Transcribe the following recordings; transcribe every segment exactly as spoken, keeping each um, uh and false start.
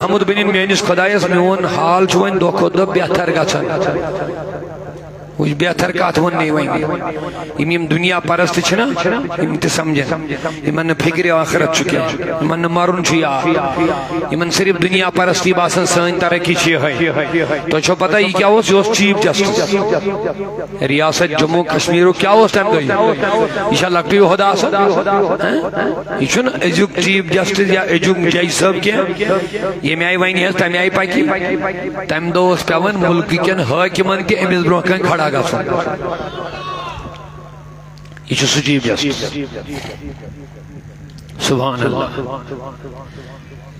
محمد بنین، میٲنِس خۄدایس، میون حال چھُ وۄنۍ دۄہ کھۄتہٕ دۄہ بہتر گژھان۔ وٕچھ، بہتر کتھ ووٚن نہٕ وۄنۍ۔ یِم، یِم دُنیا پرست چھِنہ، یِم تہِ سمجھن، یِمن نہٕ فکرِ آخرت چھُ کینٛہہ، یِمن نہٕ مرُن چھُ یاد، یِمن صرف دُنیا پرستی باسان، سٲنۍ ترقی چھِ یِہے۔ تۄہہِ چھو پتہ یہِ کیٛاہ اوس؟ یہِ اوس چیف جسٹس ریاست جموں کشمیرُک۔ کیٛاہ اوس تمہِ دۄہ؟ یہِ چھا لۄکٹُے عہدٕ آسان؟ ہہ؟ یہِ چھُنہٕ أزیُک چیف جسٹس یا أزیُک جج صٲب کینٛہہ۔ ییٚمہِ آیہِ وَنہِ ہٮ۪س، تَمہِ آیہِ پَکہِ۔ تَمہِ دۄہ اوس پٮ۪وان مُلکہٕ کٮ۪ن حٲکِمَن تہِ أمِس برونٛہہ کَنہِ کھڑا گژھُن۔ یہِ چھُ سُہ چیف جسٹس۔ سبحان اللہ۔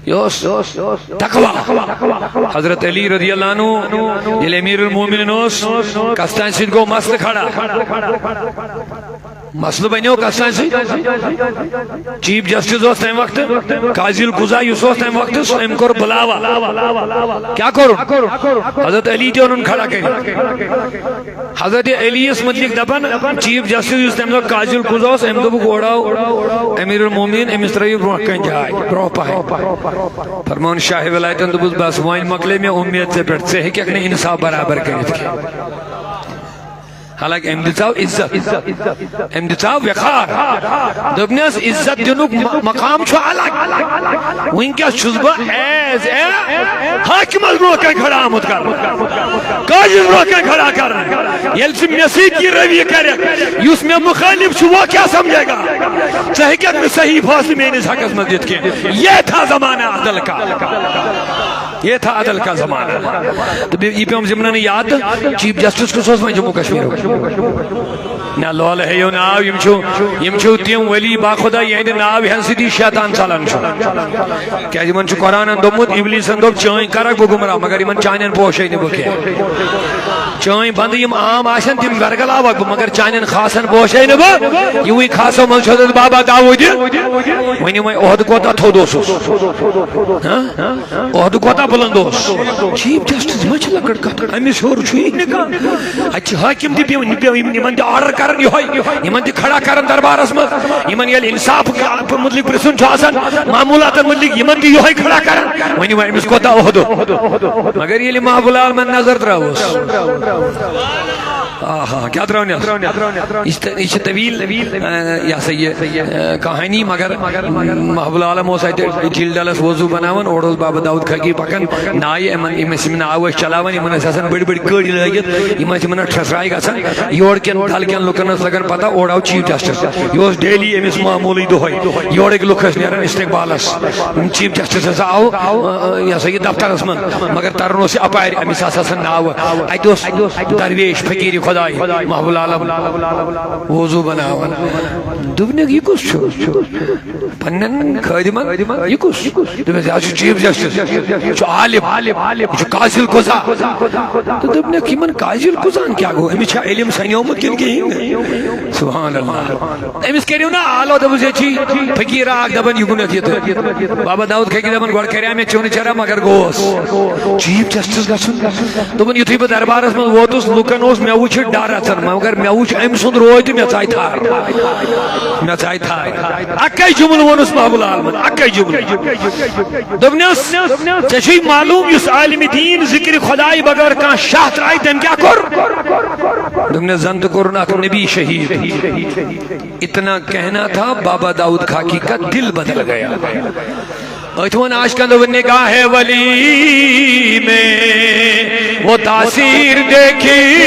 یہِ اوس تقوی۔ حضرت علی رضی اللہ عنہ ییٚلہِ امیر المومنین اوس، کستانۍ سۭتۍ گوٚو مسلہٕ کھڑا۔ مسلہٕ بنیو کستانۍ سۭتۍ۔ چیف جسٹس اوس تمہِ وقتہٕ، قاضی القضا یُس اوس تمہِ وقتہٕ، سُہ، أمۍ کوٚر بُلاوا۔ کیٛاہ کوٚرُن؟ حضرت علی تہِ اوٚنُن کھڑا کٔرِتھ۔ حضرت علی یس متعلق دپان، چیف جسٹس یُس تمہِ دۄہ قاضی القضا اوس، أمۍ دوٚپُکھ، اورٕ آو امیر المومنین، أمِس ترٲیِو برونٛہہ کَنہِ جاے، برونٛہہ پہن۔ فرمان شاہ ولایتن دوٚپُس، بس وۄنۍ مۄکلے مےٚ اُمید ژےٚ پٮ۪ٹھ، ژٕ ہیٚککھ نہٕ انصاف برابر کٔرِتھ کینٛہہ۔ حالانکہ أمۍ دِژاو عزت، أمۍ دِژاو وقار۔ دوٚپنس، عزت دِنُک م-، مقام چھُ الگ۔ وٕنکیٚس چھُس بہٕ as a حاکمس برونٛہہ کَنہِ کھڑا آمُت کرنہٕ، قٲضِس برونٛہہ کَنہِ کھڑا کرنہٕ۔ ییٚلہِ سُہ مےٚ سۭتۍ یہِ رویہِ کرِ، یُس مےٚ مُخٲلِف چھُ، وہ کیا سمجھے گا؟ ژٕ ہیٚککھ نہٕ صحیح فٲصلہٕ میٲنِس حقس منٛز دِتھ کینٛہہ۔ یہ تھا زمانہ عدل کا۔ یہ تھا عدل کا زمانہ۔ تہٕ بیٚیہِ یہِ پیوٚم ضمنن یاد، چیف جسٹس کُس اوس وۄنۍ جموں کشمیرُک؟ نہ لولہٕ ہیٚیِو ناو، یِم چھِو، یِم چھِو تِم ولی باخدا، یِہنٛدِ ناو ہٮ۪نہٕ سۭتی شیطان ژلان چھُ۔ کیازِ یِمن چھُ قرآنن دوٚپمُت، ابلیسن دوٚپ، چٲنۍ کرکھ بہٕ گمراہ، مگر یِمن چانٮ۪ن پوشے نہٕ بہٕ کینٛہہ۔ چٲنۍ بندٕ یِم عام آسن، تِم ورگلاوکھ بہٕ، مگر چانٮ۪ن خاصن پوشے نہٕ بہٕ۔ یِموٕے خاصو منٛز چھُ حضرت بابا داوود۔ وۄنۍ یِمے عہدٕ کوتاہ تھوٚد اوسُس؟ ہاں؟ عہدٕ کوتاہ بُلند اوس؟ چیف جسٹس ما چھِ لۄکٕٹ کتھ؟ أمِس ہیوٚر چھُ یی نہٕ کانٛہہ۔ اَتہِ چھِ حٲکِم تہِ بیٚہوان، یِم، یِم، یِمن تہِ آرڈر کران یِہوٚے، یِمن تہِ کھڑا کران دربارس منٛز، یِمن ییٚلہِ انصاف مُتعلق پرٛژھُن چھُ آسان، معموٗلاتن مُتعلق، یِمن تہِ یِہوٚے کھڑا کران۔ وۄنۍ وۄنۍ أمِس کوتاہ عہدٕ؟ مگر ییٚلہِ محبوب العالمن نظر ترٛٲوٕس، آہا، کیٛاہ ترٛٲونس؟ یہِ چھِ، یہِ چھِ طویل، آ، یہِ ہسا یہِ، آ، کہانی، مگر محبوب العالم اوس اتہِ جھیل ڈلس وضو بناوان، اورٕ اوس بابا داؤد خاکی پکان، نایہِ یِمن، یِم ٲسۍ یِم ناو ٲسۍ چلاوان، یِمن ٲسۍ آسان بٔڑۍ بٔڑۍ کٔڑۍ لٲگِتھ، یِم ٲسۍ یِمن ٹھسراے گژھان۔ یورٕ کٮ۪ن ڈل کٮ۪ن لُکن ٲس لگان پتہ، اورٕ آو چیف جسٹس، یہِ اوس ڈیلی أمِس معموٗلٕے دۄہے، یورٕکۍ لُکھ ٲسۍ نیران استقبالس، چیف جسٹس ہسا آو، آ، آ، یہِ ہسا یہِ دفترس منٛز، مگر تران اوس یہِ اپارِ، أمِس ہسا آسان ناوٕ، اتہِ اوس درویش فقیٖر خداے محبوب العالم وضو بناوان۔ دوٚپنکھ، یہِ کُس چھُ؟ پننٮ۪ن خٲدِمن، یہِ کُس؟ دوٚپمس، یہِ حظ چھُ چیف جسٹس، یہِ چھُ عالم، یہِ چھُ قاضی القضا۔ تہٕ دوٚپنکھ، یِمن قاضی القضاہن کیٛاہ گوٚو؟ أمِس چھا علم سنیومُت کِنہٕ کِہیٖنۍ نہٕ؟ سبحان اللہ۔ أمِس کٔرِو نا آلو، دوٚپُس، ییٚتہِ چھِ فقیٖر اکھ دپان، یہِ گُنتھ یہِ تہٕ۔ بابا داؤد خاکی دپان، گۄڈٕ کریٛا مےٚ چونہٕ چرا، مگر گوس۔ چیف جسٹس گژھُن۔ دوٚپُن، یُتھُے بہٕ دربارس منٛز ووتُس، لُکن اوس مےٚ وٕچھِتھ ڈر اژان، مگر مےٚ وٕچھ أمۍ سُنٛد روے تہٕ مےٚ ژاے تھر۔ مےٚ ژاے تھر۔ اکے جملہٕ ووٚنُس محبوب العالمن، اکے جملہٕ۔ دوٚپنس، ژےٚ چھُے معلوم، یُس عالمِ دیٖن ذکرِ خدایہِ بغٲر کانٛہہ شاہ ترٛایہِ، تٔمۍ کیٛاہ کوٚر؟ دوٚپنس، زن تہٕ کوٚرُن اکھ نبی شہیٖد۔ اتنا کہنا تھا، بابا داؤد خاکی کا دل بدل گیا۔ أتھۍ ووٚن عاشقن، دوٚپُن، نگاہِ ولی میں وہ تاثیر دیکھی،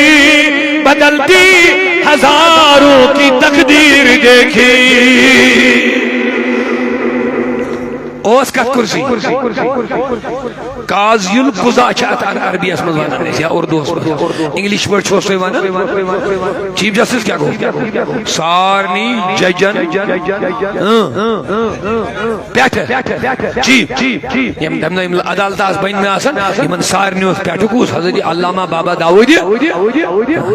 بدلتی ہزاروں کی تقدیر دیکھی۔ اوس کتھ کُرسی۔ قاضی القضا چھِ اتھ عر-، عربی یس منٛز ونان أسۍ یا اردو وس منٛز۔ انگلش پٲٹھۍ چھُ اوس تُہۍ ونان۔ چیف جسٹس کیٛاہ گوٚو؟ سارنٕے ججن، اۭں، پٮ۪ٹھٕ۔ چیف، یِم، یِم، یِم عدالتس بٔنۍ مےٚ آسان، یِمن سارنٕے اوس پٮ۪ٹھٕ کُس؟ حضرت علامہ بابا داوودی۔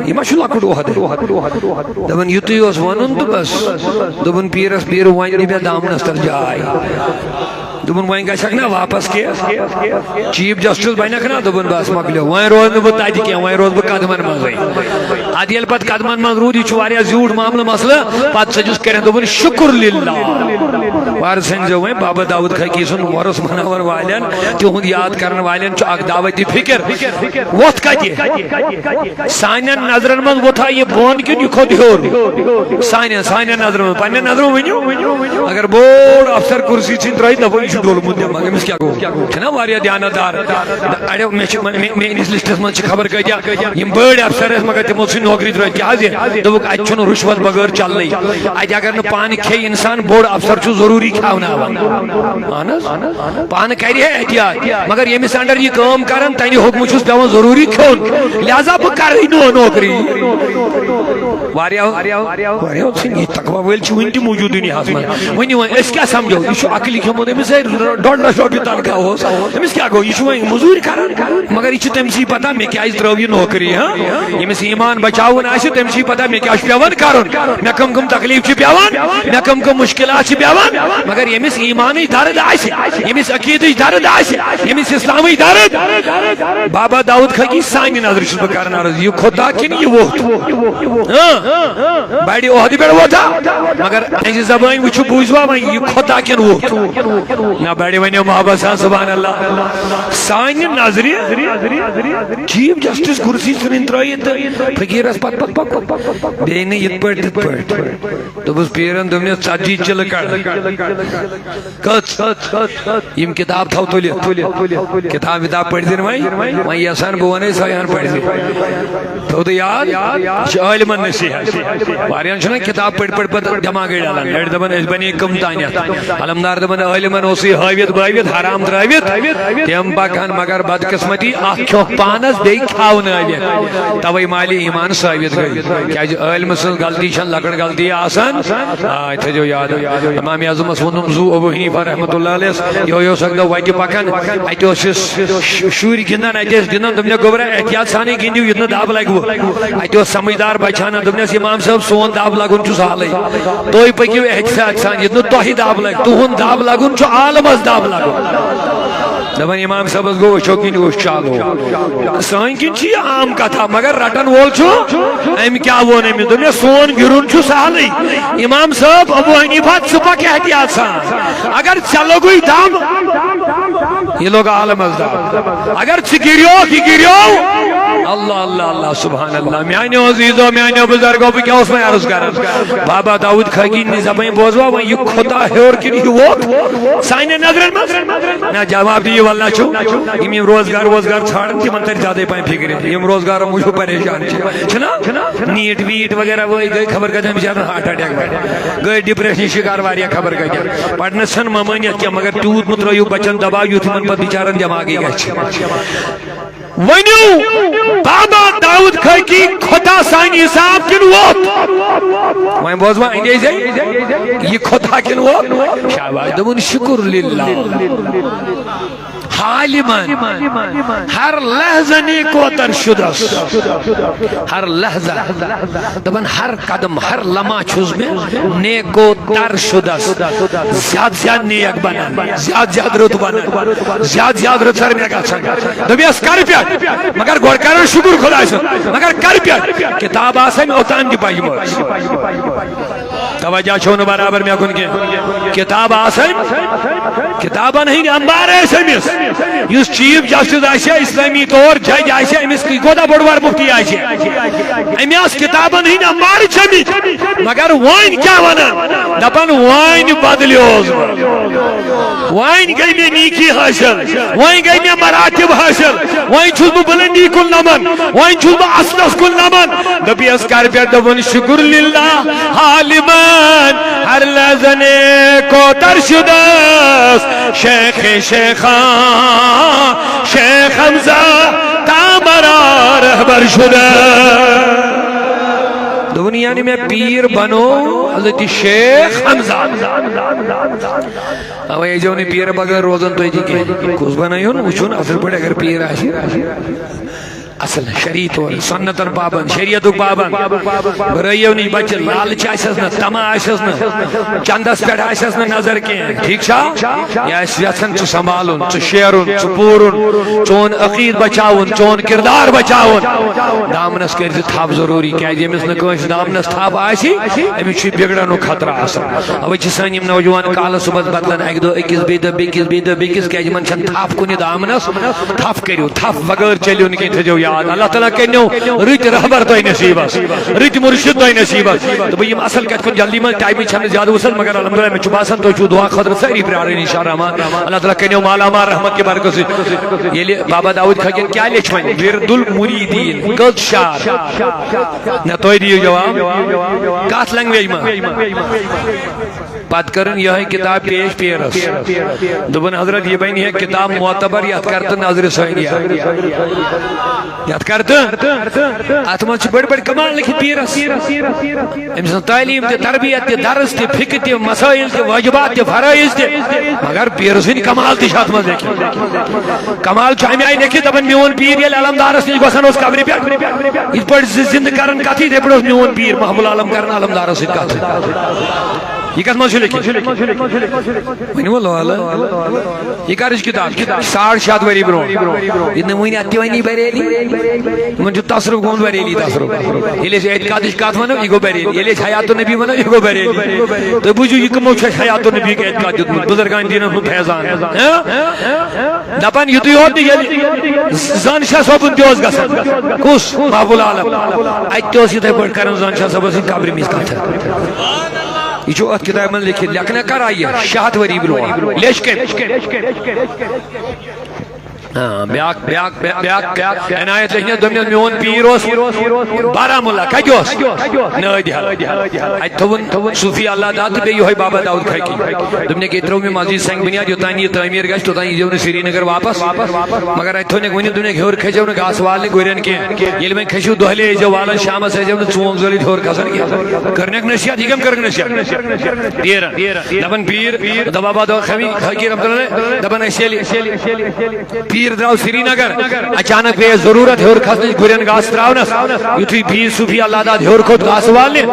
یہِ ما چھُ لۄکُٹ عہدٕ؟ دپان، یُتُے اوس ونُن تہٕ بس۔ دوٚپُن، پیٖرس پیٖر، وۄنۍ دِ مےٚ دامنس تل جاے۔ دوٚپُن، "وۄنۍ گژھکھ نا واپس کیس؟ چیف جسٹس بنکھ نا؟" دوٚپُن، "بس مۄکلیو، وۄنۍ روزٕ نہٕ بہٕ تتہِ کینٛہہ، وۄنۍ روزٕ بہٕ قدمن منٛزٕے۔" ادٕ ییٚلہِ پتہٕ قدمن منٛز روٗد، یہِ چھُ واریاہ زیوٗٹھ معاملہٕ مسلہٕ، پتہٕ ژٔجِس کرٮ۪ن، دوٚپُن، "شُکُر لِلّٰہ۔" وارٕ سٔنزیو وۄنۍ بابا داؤد خاکی سُنٛد وۄرُس مناون والٮ۪ن، تِہُنٛد یاد کرن والٮ۪ن چھُ اکھ دعوت فکر۔ وۄتھ کتہِ؟ سانٮ۪ن نظرن منٛز وۄتھا یہِ بۄن کِنہٕ یہِ کھوٚت ہیوٚر؟ سانٮ۪ن، سانٮ۪ن نظرن منٛز، پننٮ۪ن نظرن ؤنِو۔ اگر بوٚڑ افسر کُرسی ژھٕنہِ ترٲیِتھ، دپو، "یہِ چھُ ڈوٚلمُت دٮ۪ماغ، أمِس کیٛاہ گوٚو؟" چھِنہ واریاہ دیانت دار؟ اڑیو، مےٚ چھِ، مےٚ، میٲنِس لسٹس منٛز چھِ خبر کۭتیاہ یِم بٔڑۍ افسر ٲسۍ، مگر تِمو ژھٕنۍ نوکری ترٲیِتھ۔ کیٛاہ حظ یہِ؟ دوٚپُکھ، "اتہِ چھُنہٕ رُشوت بغٲر چلنٕے۔ اتہِ اگر نہٕ پانہٕ کھیٚیہِ انسان، بوٚڑ افسر چھُ ضروٗری کھیاوناوان۔" اہن حظ۔ پانہٕ کرِ ہے احتیاط، مگر ییٚمِس under یہِ کٲم کران، تَنہِ حُکمہٕ چھُس پٮ۪وان ضروٗری کھیوٚن، لہذا بہٕ کرٕے نہٕ نوکری۔ واریاہ، واریاہ ژھٕنۍ یہِ تقویٰ وٲلۍ چھِ وٕنہِ تہِ موٗجوٗد دُنیاہَس منٛز۔ وۄنۍ، وۄنۍ أسۍ کیٛاہ سمجھو؟ یہِ چھُ عقلہِ کھیوٚمُت، أمِس ہے ڈۄڈ لَچھ رۄپیہِ تنخواہ اوس، أمِس کیٛاہ گوٚو؟ یہِ چھُ وۄنۍ مٔزوٗرۍ کران، مگر یہِ چھُ تٔمۍ سٕے پتہ مےٚ کیٛازِ ترٲو یہِ نوکری، ہاں؟ ییٚمِس ایمان بچاوُن آسہِ، تٔمۍ سٕے پتہ مےٚ کیٛاہ چھُ پٮ۪وان کرُن، مےٚ کم کم تکلیف چھِ پٮ۪وان، مےٚ کم کم مشکلات چھِ پٮ۪وان، مگر ییٚمِس ایمانٕچ درد آسہِ، ییٚمِس عقیدٕچ درد آسہِ، ییٚمِس اسلامٕچ درد، بابا داؤد خاکی، سانہِ نظرِ چھُس بہٕ کران عرض، یہِ کھوٚتا کِنہٕ یہِ ووٚتھ؟ ہاں؟ بڑِ عہدٕ پٮ۪ٹھ ووٚتھا؟ مگر أہنٛزِ زبٲنۍ وٕچھِو، بوٗزوا وۄنۍ، یہِ کھوٚتا کِنہٕ ووٚتھ؟ نہ، بڑِ ؤنِو محبت سان سبحان اللہ۔ سانہِ نظرِ چیف جسٹس کُرسی ژھٕنٕنۍ ترٲیِتھ تہٕ فقیٖرس پتہٕ، پتہٕ، پتہٕ، پتہٕ، پتہٕ، پتہٕ، بیٚیہِ نہٕ یِتھ پٲٹھۍ، تِتھ پٲٹھۍ۔ دوٚپُس پیٖرن، دوٚپنس، "ژتجی چِلہٕ کڑ۔" کٔژ؟ یِم کِتاب تھاو تُلِتھ۔ کِتاب وِتاب پٔرۍزِ نہٕ وۄنۍ۔ وۄنۍ یژھان بہٕ وَنَے، سۄے ہن پٔرۍزِ۔ تھوٚو تہٕ یاد، یہِ چھِ عٲلمَن نصیحت۔ واریاہَن چھُنہ کِتاب پٔرۍ پٔرۍ پَتہٕ دٮ۪ماغٕے ڈَلان۔ أڑۍ دَپان، "أسۍ بَنے کٕم تانٮ۪تھ؟" علمدار دَپان، "عٲلمَن اوسُے ہٲوِتھ بٲوِتھ، حرام ترٛٲوِتھ، تِم پَکہٕ ہَن، مگر بدقٕسمتی اَکھ کھیوٚکھ پانَس، بیٚیہِ کھیٛاونٲوِتھ۔" تَوَے مالہِ ایمان ثٲبِت گٔے۔ کیٛازِ عٲلمہٕ سٕنٛز غلطی چھَنہٕ لۄکٕٹ غلطی آسان۔ آ، تھٲیزیو یاد۔ امام اعظمس ووٚنُم زُو ابو حنیفہ رحمتہ اللہ علیہس، یہِ اوس اکہِ دۄہ وتہِ پکان، اتہِ اوس یہِ ش-، ش-، شُرۍ گِنٛدان، اتہِ ٲسۍ گِنٛدان، دوٚپنکھ، "گوٚبرا، احتیاط سانٕے گِنٛدِو، یُتھ نہٕ دب لگہِ وُ۔" اتہِ اوس سمجھدار بچہٕ ہنا، دوٚپنس، "امام صٲب، سون دب لگُن چھُ سہلٕے، تُہۍ پٔکِو احتیاط سان، یُتھ نہٕ تۄہہِ دب لگہِ، تُہُنٛد دب لگُن چھُ عالمس دب لگُن۔" دپان، امام صٲبس گوٚو أچھو کِنۍ اوٚش چالو۔ سٲنۍ کِنۍ چھِ یہِ عام کتھا، مگر رٹن وول چھُ۔ أمۍ کیٛاہ ووٚن أمِس؟ دوٚپنس، سون گِرُن چھُ سہلٕے۔ امام صٲب، ابو حنیفہ، ژٕ پکھ احتیاط سان۔ اگر ژےٚ لوٚگُے دب، یہِ لوٚگ عالمس دب۔ اگر ژٕ گِریوکھ، یہِ گِریو۔ اللہ، اللہ، اللہ، سبحان اللہ۔ میانیو عزیزو، میانیو بزرگو، بہٕ کیٛاہ اوسُس وۄنۍ عرض کران؟ بابا داؤد خاکی نہِ زبٲنۍ بوزوا وۄنۍ، یہِ کھوٚتا ہیوٚر کِنہٕ یہِ ووٚتھ؟ سانٮ۪ن نظرن منٛز؟ نہ، جواب دِیِو، واللہ چھُ۔ یِم، یِم روزگار ووزگار ژھانڈان، تِمن ترِ زیادَے پہم فِکرِ۔ یِم روزگارو موٗجوٗب پریشان چھِ۔ چھِنہ؟ نیٖٹ ویٖٹ وغیرہ وٲلۍ گٔے خبر کَتہِ، بِچارَن ہارٹ اٹیک وَنہِ۔ گٔے ڈپریشنہِ شِکار واریاہ خبر کَتہِ۔ پَرنَس چھَنہٕ ممٲنیت کینٛہہ، مگر تیوٗت مہٕ ترٲیِو بَچَن دَباو، یُتھ یِمَن پَتہٕ بِچارَن دٮ۪ماغٕے گژھِ۔ ؤنِو، بابا داؤد خاکی کھوٚتا سانہِ حساب کِنہٕ ووٚتھ؟ وۄنۍ بوز وۄنۍ اندیزے، یہِ کھوٚتا کِنہٕ ووٚتھ؟ شاباش، دوٚپُن، "شُکُر لِلّٰہ۔" حالمن ہر لحظہ نیکو تر شدس۔ ہر لحظہ۔ دپان ہر قدم، ہر لمحہ چھُس بہٕ نیکو تر شدس۔ زیادٕ زیادٕ نیک بنان، زیادٕ زیادٕ رُت بنان، زیادٕ زیادٕ رٕژر مےٚ گژھان۔ دوٚپیس، "کر پٮ۪ٹھ؟" مگر گۄڈٕ کرو شُکُر خۄداے سُنٛد۔ مگر کر پٮ۪ٹھ؟ کِتاب آسہٕ أمۍ اوٚتام تہِ پجمٕژ۔ توجہ چھو نہٕ برابر مےٚ کُن کینٛہہ۔ کِتاب آسن، کِتابن ہٕنٛدۍ انبار ٲسۍ أمِس۔ یُس چیف جسٹس آسہِ ہا، اسلٲمی طور جج آسہِ ہا، أمِس کوٗتاہ بوٚڑ بار مُفتی آسہِ ہا۔ أمۍ آسہٕ کِتابن ہٕنٛدۍ انبار چھٔمٕتۍ، مگر وۄنۍ کیٛاہ ونان؟ دپان، وۄنۍ بدلیوس بہٕ۔ وۄنۍ گٔے مےٚ نیکی حٲصِل، وۄنۍ گٔے مےٚ مراتب حٲصِل، وۄنۍ چھُس بہٕ بُلندی کُن لمان، وۄنۍ چھُس بہٕ اصلس کُن لمان۔ دوٚپیس، کر پٮ۪ٹھ؟ دوٚپُن، شُکُر لِلّٰہ حالمن ہر لحظہ نیکو تر شُدس، شیخ شیخاں شیخ حمزہ تامرا رہبر شُدس۔ دوٚپُن، یعنی مےٚ پیٖر بنوو حضرت شیخ حمزہ۔ اوے ٲسۍزیو نہٕ پیٖرٕ بغٲر روزان تُہۍ تہِ کینٛہہ۔ کُس بنٲیہُن وٕچھُن اصل پٲٹھۍ اگر پیٖر آسہِ۔ اصل شریعت اور سنتن پابند، شریعتک پابند۔ برٲیِو نِش بچہِ، لالچ آسٮ۪س نہٕ، طمع آسٮ۪س نہٕ، چندس پٮ۪ٹھ آسٮ۪س نہٕ نظر کینٛہہ، ٹھیٖک چھا؟ یہِ آسہِ یژھان ژٕ سنبھالُن، ژٕ شیرُن، ژٕ پوٗرُن، چون عقیٖد بچاوُن، چون کردار بچاوُن، دامنس کٔرۍ زِ تھپھ ضروٗری، کیازِ ییٚمِس نہٕ کٲنٛسہِ دامنس تھپھ آسہِ، أمِس چھُ بگڑنُک خطرٕ آسان۔ اوے چھِ سٲنۍ یِم نوجوان کالس صُبحس بدلان، اکہِ دۄہ أکِس، بیٚیہِ دۄہ بیٚکِس، بیٚیہِ دۄہ بیٚکِس، کیازِ یِمن چھَنہٕ تھپھ کُنہِ دامنس۔ تھپھ کٔرِو، تھپھ بغٲر چٔلِو نہٕ کینٛہہ، تھٲیزیو یاد۔ اللہ تعالیٰ کٔرِنو رٕتۍ رہبر تۄہہِ نصیٖبس، رٕتۍ مُرشِد تۄہہِ نصیٖبس۔ تہٕ بہٕ یِم اصل کتھِ کُن جلدی منٛز، ٹایمٕے چھَنہٕ زیادٕ وُسعت، مگر الحمدللہ مےٚ چھُ باسان تُہۍ چھِو دُعا خٲطرٕ سٲری پرٛارٕنۍ انشاءاللہ رحمان۔ اللہ تعالیٰ کٔرِنو مالا مال رحمت کہِ برکت سۭتۍ۔ ییٚلہِ بابا داؤد خاکِن کیٛاہ لیٚچھ وۄنۍ؟ وِردُل مُریٖدیٖن، کٔژ شعر؟ نہ، تُہۍ دِیِو جواب۔ کتھ لنگویج منٛز؟ پتہٕ کٔرٕن یِہے کتاب پیش پیرس۔ دوٚپُن، "حضرت، یہِ بنہِ ہے کتاب معتبر، یتھ کر تہٕ نظرِ ثٲنیہ۔ یتھ کر تہٕ۔" اتھ منٛز چھِ بٔڑۍ بٔڑۍ کمال لیکھِتھ پیرس۔ أمۍ سٕنٛز تعلیٖم تہِ، تربیت تہِ، درس تہِ، فقہ تہِ، مسائل تہِ، واجبات تہِ، فرائض تہِ۔ مگر پیرٕ سٕنٛدۍ کمال تہِ چھِ اتھ منٛز لیکھِتھ۔ کمال چھُ امہِ آیہِ لیکھِتھ، دپان، میون پیٖر ییٚلہِ علمدارس نِش گژھان اوس قبرِ پٮ۪ٹھ، یِتھ پٲٹھۍ زِ زندٕ کران کتھ، یِتھے پٲٹھۍ اوس میون پیٖر محبوب العالم کران علمدارس سۭتۍ کتھ۔ یہِ کتھ منٛز چھُ لیکھِتھ؟ ؤنِو وَلہٕ وَلہٕ۔ یہِ کَرٕچ کِتاب؟ ساڑ شےٚ ہَتھ ؤری برونٛہہ۔ یہِ نہٕ وٕنہِ اَتھ تہِ وَنی بریلی۔ یِمَن چھُ تصرف گوٚمُت بریلی تصرف۔ ییٚلہِ أسۍ اعتقادٕچ کَتھ وَنو، یہِ گوٚو بریلی۔ ییٚلہِ أسۍ حیات النبی وَنو، یہِ گوٚو بریلی۔ تُہۍ بوٗزِو، یہِ کٕمو چھُ اَسہِ حیات النبی اعتقاد دیُتمُت؟ بُزرگان دیٖنَس منٛز فیضان۔ ہہ؟ دَپان یُتُے یوت نہٕ، ییٚلہِ زَن شاہ صٲبُن تہِ اوس گژھان۔ کُس؟ محبوب العالم۔ اَتہِ تہِ اوس یِتھَے پٲٹھۍ کَران زَن شاہ صٲبَس سۭتۍ قبرِ مِس کَتھٕ۔ یہِ چھُ اتھ کتابہِ منٛز لیکھِتھ، لیکھنہٕ کر آیہِ؟ شےٚ ہتھ ؤری برونٛہہ۔ لیٚچھ کٔمۍ؟ آ، بیٛاکھ، بیٛاکھ، بیٛاکھ، بیٛاکھ، بیٛاکھ۔ عنایت لیکھنہِ، دوٚپنس، میون پیٖر اوس بارہمولہ۔ کتہِ اوس؟ نٲدۍ حل۔ اتہِ تھوٚوُن صوفی اللہ داد تہٕ بیٚیہِ یِہوٚے بابا داؤد خاکی۔ دوٚپنکھ، ییٚتہِ ترٛٲو مےٚ مسجد سنگ بنیاد، یوٚتام یہِ تعمیٖر گژھِ، توٚتام ییٖزیو نہٕ سرینگر واپس۔ مگر اتہِ تھوٚونکھ ؤنِتھ، دوٚپنکھ، ہیوٚر کھٔسۍزیو نہٕ گاسہٕ والنہِ گُرٮ۪ن کینٛہہ۔ ییٚلہِ وۄنۍ کھٔسِو دۄہلے، ٲسۍزیو والان، شامس ٲسۍزیو نہٕ ژونٛگ زٲلِتھ ہیوٚر کھسان کینٛہہ۔ کٔرنکھ نصیحت، یہِ کٔمۍ کٔرٕکھ نصیحت؟ پیٖرن۔ دپان پیٖر، دپان بابا دۄہ خمی حقیٖر رحمتہ اللہ علیہ، دپان أسۍ ییٚلہِ پیٖر درٛاو سرینگر، اچانک پیٚیہِ اَسہِ ضروٗرت ہیوٚر کھسنٕچ گُرٮ۪ن گاسہٕ ترٛاونس۔ یُتھُے پیٖر صوفی اللہ داد ہیوٚر کھوٚت گاسہٕ والنہِ،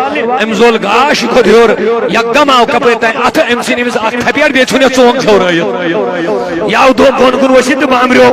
أمۍ زول گاش، یہِ کھوٚت ہیوٚر، یکدم آو کپٲرۍ تام اَتھٕ أمۍ سٕنٛدِ أمِس اکھ تھپٮ۪ٹھ، بیٚیہِ ژھُن یَتھ ژونٛگ ژھیورٲیِتھ۔ یہِ آو دۄہ بۄن کُن ؤسِتھ تہٕ بامبریو۔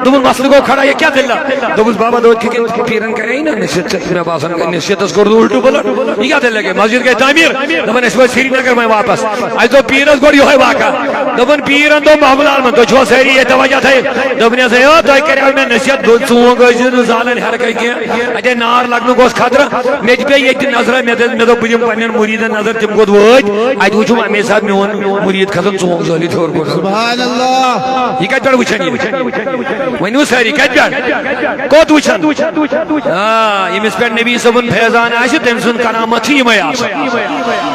دوٚپُن، مسلہٕ گوٚو کھڑا، یہِ کیٛاہ دٔلیٖلہ؟ دوٚپُس، بابا دۄد کھٮ۪کٮ۪ن پیٖرن کرے نا نصیحت، مےٚ باسان نصیحتس کوٚر نہٕ الٹہٕ پلٹ۔ یہِ کیٛاہ دٔلیٖلہ گٔے؟ مسجد گٔے تعمیٖر۔ دپان، أسۍ وٲتۍ سرینگر وۄنۍ واپس۔ اَسہِ دوٚپ پیٖرس گۄڈٕ یِہوٚے واقعہ۔ دوٚپُن، پیٖرن دوٚپ محمود عالمن، تُہۍ چھِوا سٲری ییٚتہِ توجہ تھٲیِتھ؟ دوٚپنس، ہے، تۄہہِ کریو مےٚ نصیحت، دۄد ژونٛگ ٲسۍزِ نہٕ زالان ہیرٕ کنہِ کینٛہہ۔ اتے نار لگنُک اوس خطرٕ۔ مےٚ تہِ پیٚیہِ ییٚتہِ نظرہ، مےٚ دوٚپ، مےٚ دوٚپ، بہٕ دِمہٕ پننٮ۪ن مُریٖدن نظر، تِم کوٚت وٲتۍ۔ اتہِ وٕچھُم اَمے ساتہٕ میون مُریٖد کھسان ژونٛگ زٲلِتھ ہیوٚر کُن۔ سبحان اللہ۔ یہِ کتہِ پٮ۪ٹھ وٕچھن یہِ؟ ؤنِو سٲری، کتہِ پٮ۪ٹھ؟ کوٚت وٕچھن؟ آ، ییٚمِس پٮ۪ٹھ نبی صٲبُن فیضان آسہِ، تٔمۍ سُنٛد کرامت چھِ یِمے آسان۔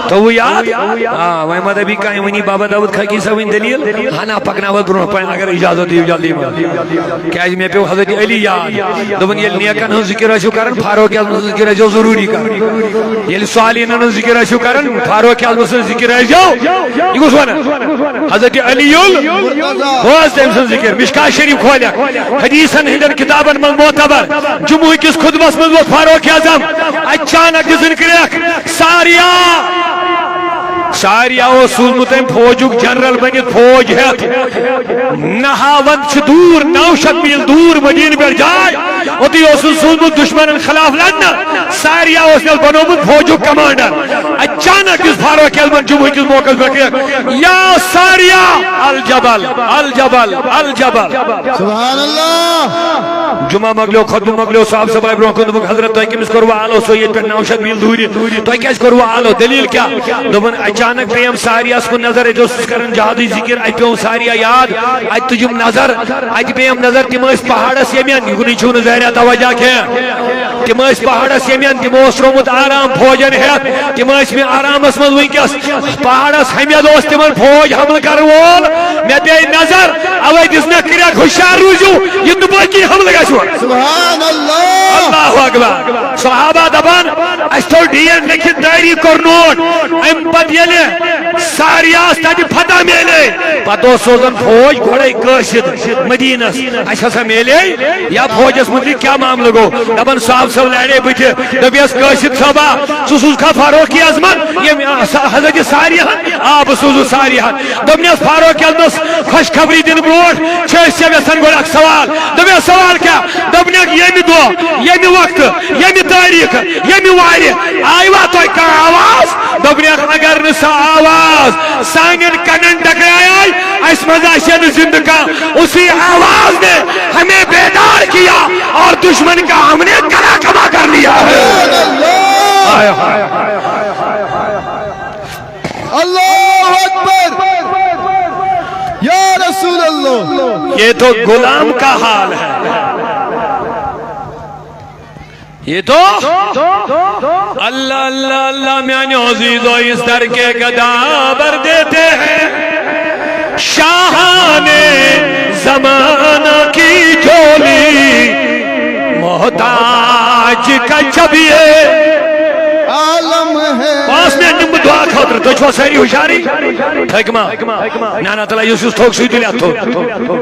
تھوٚوُ یاد؟ آ، وۄنۍ ما دَپی کانٛہہ، وۄنی بابا داوود خاکی صٲبٕنۍ دٔلیٖل؟ ہنا پکناوَتھ برونٛہہ پہن، اگر اجازت دِیِو جلدی منٛز۔ کیٛازِ مےٚ پیوٚو حضرت علی یاد۔ دوٚپُن، ییٚلہِ نیکن ہٕنٛز ذِکِر ٲسِو کران، فاروق اعظم سٕنٛز ذِکِر ٲسۍزیو ضروٗری کران۔ ییٚلہِ صالحیٖنن ہٕنٛز ذِکِر ٲسِو کران، فاروق اعظم سٕنٛز ذِکِر ٲسۍزیو۔ یہِ کُس وَنان؟ حضرت علی ال-، بوز تٔمۍ سٕنٛز ذِکِر، مشکات شریف کھولٮ۪کھ، حدیثن ہٕنٛدٮ۪ن کتابن منٛز معتبر۔ جمعہ کِس خطبس منٛز ووت فاروق اعظم، اچانک دِژٕن کرٛیکھ، ساریا، ساریا اوس سوٗزمُت أمۍ فوجُک جنرل بٔنِتھ فوج ہٮ۪تھ۔ نہاوند چھِ دوٗر، نَو شیٚتھ میٖل دوٗر مدیٖنہٕ پٮ۪ٹھ جاے۔ اوٚتُے اوسُن سوٗزمُت دُشمنن خلاف لڑنہٕ۔ ساریا اوس تیٚلہِ بنوومُت فوجُک کمانڈر۔ اچانک دِژ فاروق اعظمن جمعہ کِس موقعس پٮ۪ٹھ کرٛیکھ، یا ساریا، الجبل، الجبل، الجبل۔ سبحان اللہ۔ جمعہ مۄکلیو، خطبہٕ مۄکلیو، صاحب صبحٲے برونٛہہ کُن دوٚپُکھ، حضرت، تۄہہِ کٔمِس کوٚروٕ آلو؟ سُہ ییٚتہِ پٮ۪ٹھ نَو شیٚتھ میٖل دوٗرِ۔ تۄہہِ کیٛازِ کوٚروٕ آلو؟ دٔلیٖل کیٛاہ؟ دوٚپُن، اچانک پیٚیَم ساریَس کُن نظر، أتی اوسُس کران جہادٕچ ذِکِر، اَتہِ پیوٚم ساریا یاد، اَتہِ تُجِم نظر، اَتہِ پیٚیَم نظر، تِم ٲسۍ پہاڑس یمن، یُکنُے چھُو نہٕ ظٲہرا توجہ کینٛہہ۔ تِم ٲسۍ پہاڑس یمین، تِمو اوس ترٛوومُت آرام فوجن ہٮ۪تھ۔ تِم ٲسۍ مےٚ آرامس منٛز وٕنکیٚس۔ پہاڑس ہمید اوس تِمن فوج حملہٕ کرن وول۔ مےٚ پیٚیہِ نظر، اوے دِژ مےٚ کرٛٮ۪کھ، ہُشار روٗزِو، یہِ نہٕ باقی حملہٕ گژھِ وۄنۍ۔ سبحان اللہ۔ اللہ اکبر۔ صحابہ دپان، اسہِ تھوٚو ڈیٹ لیکھِتھ، تٲریخ کوٚر نوٹ۔ امہِ پتہٕ ییٚلہِ سارے آس تتہِ فتح میلے، پتہٕ اوس سوزان فوج گۄڈے قٲصد مدینس، اسہِ ہسا میلے یا فوجس متعلق کیا معاملہٕ گوٚو؟ دپان صاحب صٲب لڑے بٕتھِ، دوٚپیس قٲصد صٲبا، ژٕ سوزکھا فاروق اعظمن؟ ییٚمۍ حضرت ساریہن، آ بہٕ سوزُس ساریہن۔ دوٚپنس فاروق اعظمس خوشخبری دِنہٕ برونٛٹھ چھِ أسۍ ژےٚ یژھان گۄڈٕ اکھ سوال۔ دوٚپنس سوال کیٛاہ؟ دوٚپنکھ ییٚمہِ دۄہ، ییٚمہِ وقتہٕ، ییٚمہِ تٲریخہٕ، ییٚمہِ وارِ آیوا تۄہہِ کانٛہہ آواز؟ دوٚپنکھ اگر نہٕ سۄ آواز سانٮ۪ن کنن ٹکرایے، اسہِ منٛز آسہِ ہے نہٕ زندٕ کانٛہہ۔ اسی آواز نے ہمیں بیدار کیا اور دشمن کا ہم نے کلا کما کر لیا ہے۔ ہائے، ہائے۔ اللہ اکبر۔ یا رسول اللہ۔ یہ تو غلام کا حال ہے۔ یہ تو اللہ، اللہ، اللہ، میانیو عزیزو، اس در کے گدا بھر دیتے ہیں شاہان زمانہ کی جھولی، محتاج کا جب یہ عالم ہے۔ پانٛژھ منٹ دِمہٕ بہٕ دُعا خٲطرٕ، تُہۍ چھِوا سٲری ہُشارٕے؟ تھٔکۍ ما؟ نہ، نہ، تَلہ یُس یُس تھوٚک سُے تُلہِ اَتھ تھوٚد۔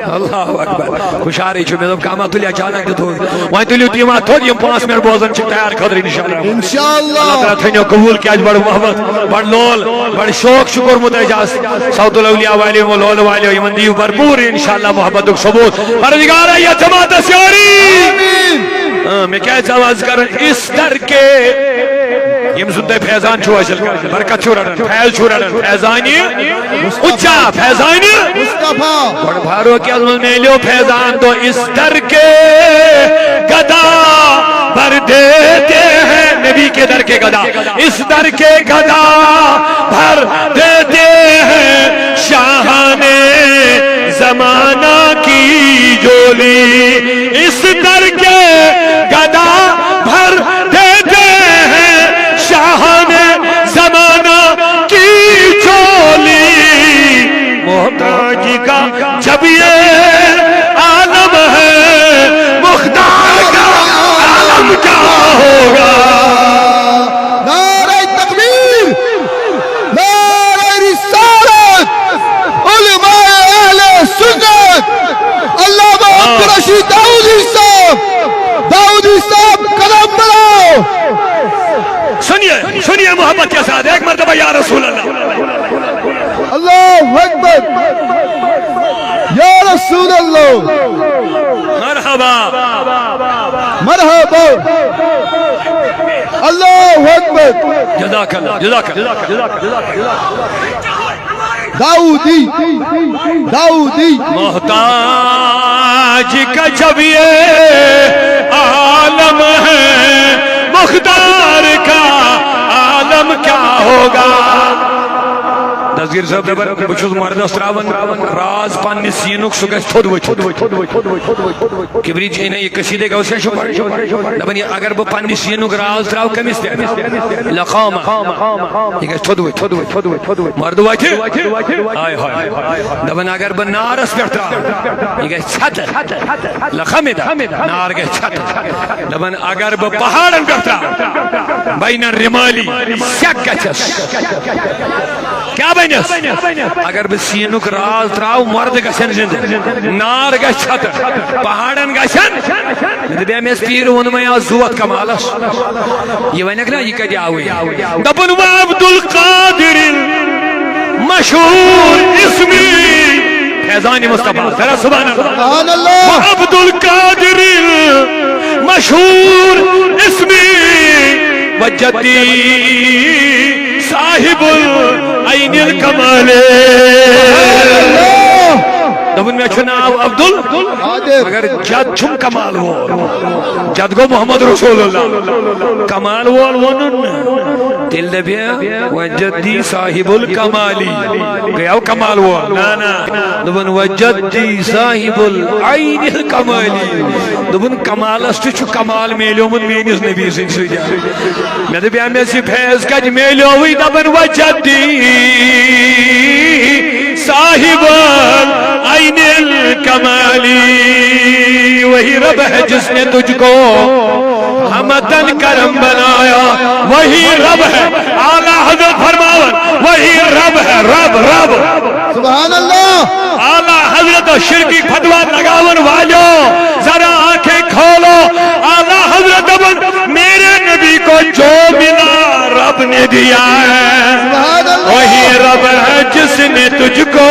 اللہ اکبر۔ ہُشارٕے چھُ، مےٚ دوٚپ کانٛہہ ما تُلہِ اچانک تہِ تھوٚد۔ وۄنۍ تُلِو تِم اَتھ تھوٚد، یِم پانٛژھ منٹ بوزان چھِ تیار خٲطرٕ اِنشاءاللہ۔ اِنشاءاللہ۔ اللہ تعالیٰ تھٲینو قبوٗل، کیٛازِ بڑٕ محبت، بڑٕ لول، بڑٕ شوق چھُ کوٚرمُت اَسہِ آز صوت الاولیاء والٮ۪و، لول والٮ۪و، یِمن دِیِو بھرپوٗر اِنشاءاللہ محبتُک ثبوٗت۔ پروردگارا، یتھ جماعتس یٲری۔ آمیٖن۔ آ، مےٚ کیٛازِ آواز کران اس در کے، ییٚمہِ سُنٛد تۄہہِ فیضان چھُو حٲصِل کران، برکت چھُو رٹان، فیض چھُو رٹان، فیضانِ اُجا، فیضانِ مصطفیٰ۔ گۄڈٕ فاروق اعظمس میلیو فیضان تو اس در کے گدا بھر دیتے ہیں، نبی کے در کے گدا، اس در کے گدا بھر دیتے ہیں شاہان زمانہ کی جھولی، اس در کے گدا بھر دیتے ہیں شاہان زمانہ کی جھولی۔ محتاج کا جب یہ عالم ہے، مختار کا عالم کیا ہوگا؟ نعرہ تکبیر، نعرہ رسالت، علماء اہل سنت، علامہ عبدالرشید داؤدی صاحب، داؤدی صاحب قدم بڑھاؤ۔ سنیے، سنیے محبت کے ساتھ ایک مرتبہ یا رسول اللہ۔ اللہ اکبر، یا رسول اللہ۔ مرحبا۔ مرحبا۔ اللہ اکبر۔ جزاک اللہ، جزاک اللہ، جزاک اللہ۔ داؤدی، داؤدی۔ محتاج کا جب یہ عالم ہے، مختار کا عالم کیا ہوگا؟ دستگیر صٲب دپان، بہٕ چھُس مردس تراوان راز پننہِ سیٖنُک، سُہ گژھِ تھوٚد ؤتھِتھ۔ کبری جی نے یہ قصیدے کا اسے شکر۔ دپان، یہ اگر بہٕ پننہِ سیٖنُک راز تراو کٔمِس پٮ۪ٹھ؟ لقامہ۔ یہ گژھِ تھوٚد ؤتھِتھ۔ مرد وتھِ۔ ہاے ہاے۔ دپان، اگر بہٕ نارس پٮ۪ٹھ تراو، یہ گژھِ ژھتہٕ۔ لقمہ دا۔ نار گژھِ ژھتہٕ۔ دپان، اگر بہٕ پہاڑن پٮ۪ٹھ تراو، بین الرمالی، سٮ۪کھ گژھٮ۪س۔ کیا بنس؟ اگر بہٕ سیٖنُک راز تراو، مردٕ گژھن زندٕ، نار گژھِ ژھتہٕ، پہاڑن گژھن۔ مےٚ دوٚپ، مےٚ ٲس پیٖرٕ ووٚنمُے آز زوت کمالس۔ یہِ ونکھ نا، یہِ کتہِ آوٕے؟ دپُن، وعبد القادر مشہور اسمی۔ فیضان مصطفیٰ، ذرا سبحان اللہ۔ سبحان اللہ۔ عبد القادر مشہور اسمی، و جدی صاحب العین الکمال۔ سبحان اللہ۔ دوٚپُن، مےٚ چھُ ناو عبدال قادر۔ مگر جد چھُم کمال وول۔ جد گوٚو محمد رسول اللہ۔ کمال وول ووٚنُن نہٕ۔ تیٚلہِ دَپہِ، "وجدی صاحب الکمالی"۔ گٔیو کمال وول؟ نہ، نہ۔ دوٚپُن، "وجدی صاحب العین الکمالی"۔ دوٚپُن، کمالس تہِ چھُ کمال میلیومُت میٲنِس نبی سٕنٛدِ سۭتۍ۔ مےٚ دوٚپ، "أمِس یہِ فیض کتہِ میلیووٕے؟" دَپان، "وجدی صاحب العین الکمالی، وہی رب ہے جس نے تجھ کو ہمتن کرم بنایا، وہی رب ہے۔" اعلیٰ حضرت فرماون، "وہی رب ہے، رب، رب۔" سبحان اللہ۔ اعلیٰ حضرت شرکی فتوا لگاون والیو، ذرا آنکھیں کھولو۔ اعلیٰ حضرت دَپان، "میرے نبی کو جو ملا، رب نے دیا ہے۔" سبحان اللہ۔ وہی رب ہے جس نے تجھ کو